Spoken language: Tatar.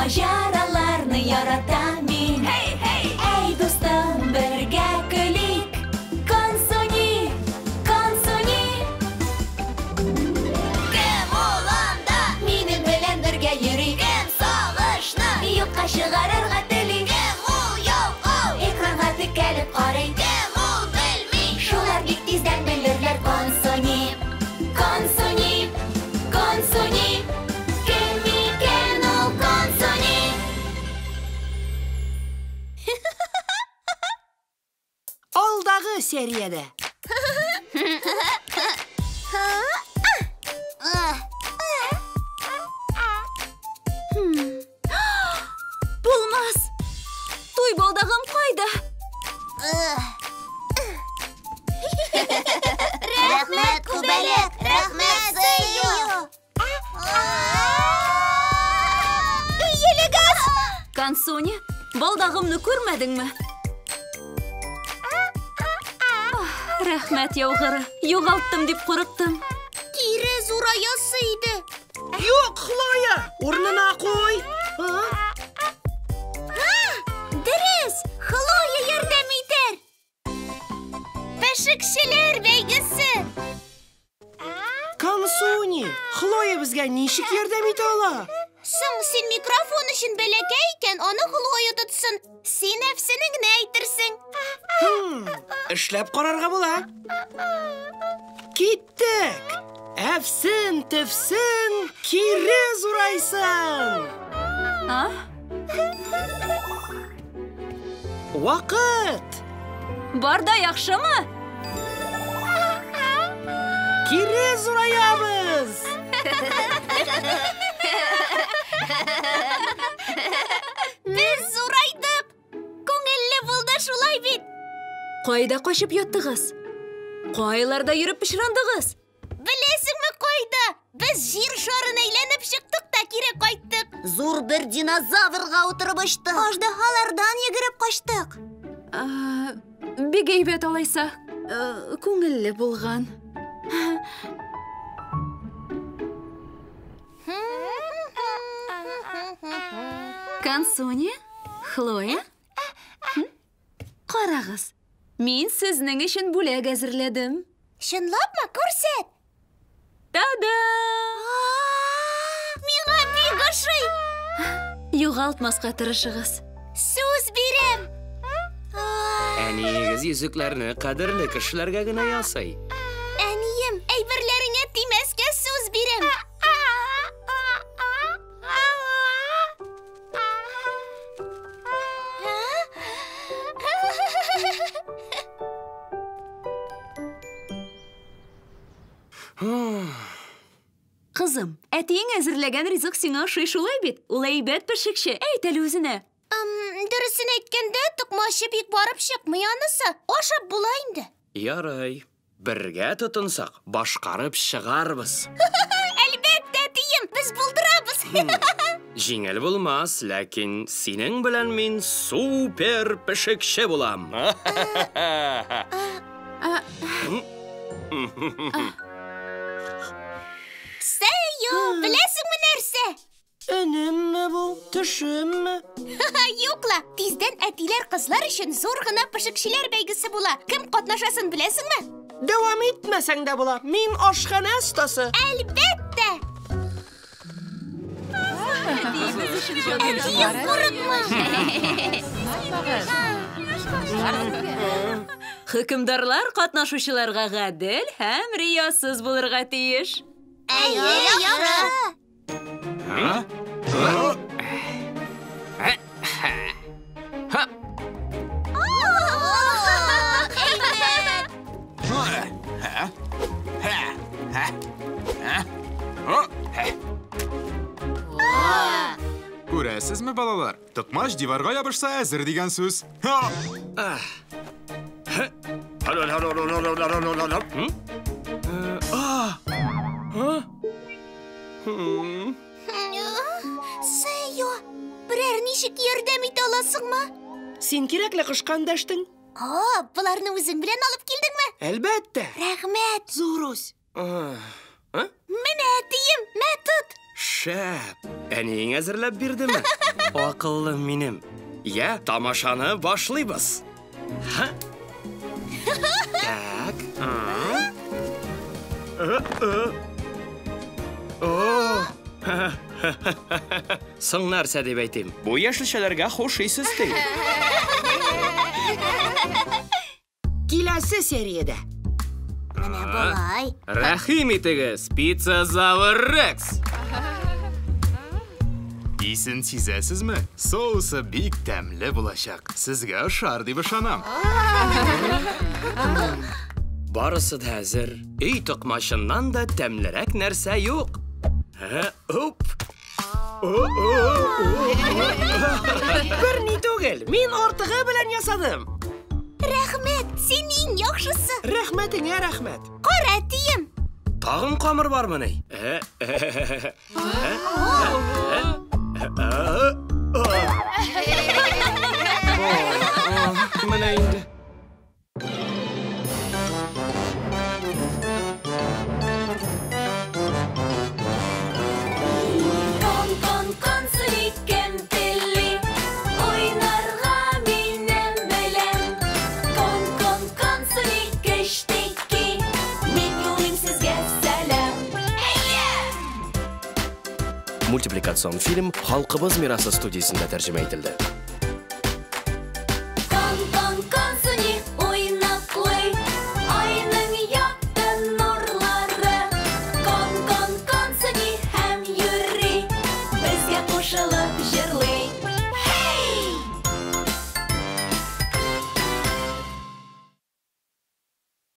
Маҗараларны яратам мин. Hey, hey! Әй, дустым, бергә көлик. Консуни, Консуни. Кем ул анда? Минем белән бергә йөри. Кем сагышны юкка чыгарырга тели? Кем ул ялкау? Экранга текәлеп карый. Кем ул белми? Шулар бик тиздән белерләр. Консуни, Консуни, Консуни. Кем икән ул Консуни? Алдагы сериядә. Булмас! Туй балдагым кайда? Рәхмәт, Күбәләк! Рәхмәт, Сыю! Иелегез! Консуни, балдагымны күрмәдеңме? Рәхмәт, яугыры. Югалттым дип курыктым. Кире зураясы иде. Юк, Хлоя, урынына куй. Дөрес, Хлоя ярдәм итәр. Пешекчеләр бәйгесе. Консуни, Хлоя безгә ничек ярдәм итә ала? Соң син микрофон өчен бәләкәй икән, аны Хлоя тотсын. Син әфсенеңне әйтерсең. Эшләп карарга була. Киттек! Әфсен, тефсен, кире зурайсын! А? Вакыт! Бар да яхшымы? Кире зураябыз! Без зурайдык. Күңелле булды шулай бит. Кайда качып яттыгыз? Кайларда йөреп пычрандыгыз? Беләсеңме кайда? Без җир шарын әйләнеп чыктык та кире кайттык. Зур бер динозаврга утырып очтык. Аждаһалардан йөгереп качтык. Бик әйбәт алайса. Күңелле булган. Консуни, Хлоя, карагыз, мин сезнең өчен бүләк әзерләдем. Чынлапмы? Күрсәт. Та-дам! Миңа бик ошый. Югалтмаска тырышыгыз. Сүз бирәм. Әниегез йөзекләрне кадерле кешеләргә генә ясый. Әнием, әйберләреңә тимәскә сүз бирәм. Кызым, әтиең әзерләгән ризык сиңа ошый шулай бит? Ул әйбәт пешекче, әйт әле үзенә. Дөресен әйткәндә, токмачы бик барып чыкмый анысы. Ашап була инде. Ярый, бергә тотынсак, башкарып чыгарбыз. Әлбәттә, әтием, без булдырабыз. Җиңел булмас, ләкин синең белән мин супер пешекче булам. Сәйо, беләсеңме нәрсә? Өнемме бу, төшемме? Юк ла, тиздән әтиләр кызлар өчен зур гына пешекчеләр бәйгесе була. Кем катнашасын беләсеңме? Дәвам итмәсәң дә була. Мин ашханә остасы. Әлбәттә! Әтием, курыкма! Хөкемдарлар катнашучыларга гадел һәм риясыз булырга тиеш. Әйе, яхшы! Күрәсезме, балалар? Токмач диварга ябышса әзер дигән сүз. Сәйо, берәр ничек ярдәм итә аласыңмы? Син кирәкле кышка эндәштең. Боларны үзең белән алып килдеңме? Әлбәттә. Рәхмәт. Зур үс. Менә әтием, мә тот. Шәп! Әниең әзерләп бирдеме? Акыллым минем. Я, тамашаны башлыйбыз. Ха. Так. О! Соң нәрсә дип әйтим? Бу яшелчәләргә хуш ис өсти. Киләсе сериядә. Менә болай. Рәхим итегез, пиццазавр Рекс! Исен сизәсезме? Соусы бик тәмле булачак. Сезгә ошар дип ышанам. Барысы да әзер. Өй токмачыннан да тәмлерәк нәрсә юк. Оп! Бер ни түгел, мин артыгы белән ясадым. Рәхмәт, син иң яхшысы. Рәхмәтеңә рәхмәт. Кара, әтием. Тагын камыр бармыни? Менә инде. Кон, кон, кон, кем тели, уйнарга минем белән. Кон, кон, кон, кештеки, мин юлыйм сезгә сәлам. Мультипликацион фильм Халкыбыз мирасы студиясендә тәрҗемә ителде.